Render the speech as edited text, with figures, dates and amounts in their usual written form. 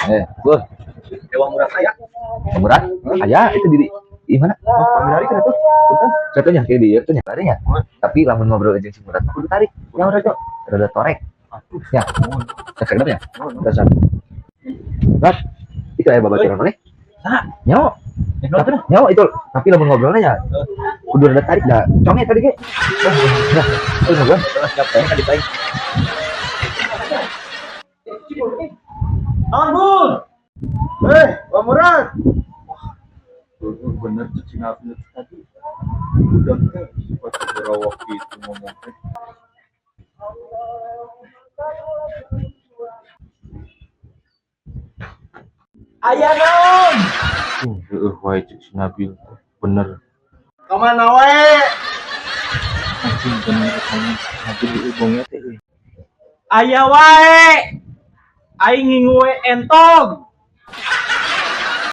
Eh, gua Dewa murah saya. Murah. Aya itu di mana? Oh, pamilari kan tuh. Punten. Contohnya kayak di ieu teh nya larinya. Tapi lamun ngobrol jeung si Murad mah kudu tarik. Ya udah, Cok. Rada torek. Ya. Cek ya. Dasar. Rat, itu aya babaturan maneh? Saha? Nyawa. Tapi nyawa itu, tapi lamun ngobrolnya ya kudu rada tarik dah. Conge tadi ge. Nah, itu ngobrol. Siap, saya tadi baik. Naon, Bun? Hei, Pak Murad. Bener cicing Nabil tadi. Udah teh sifat berawak gitu ngomong teh. Aya naon? Heueuh wae cek si Nabil teh. Bener. Kamana wae? Anjing bener kamu Nabil hubungnya teh. Aya wae. Aing ngingu we entog.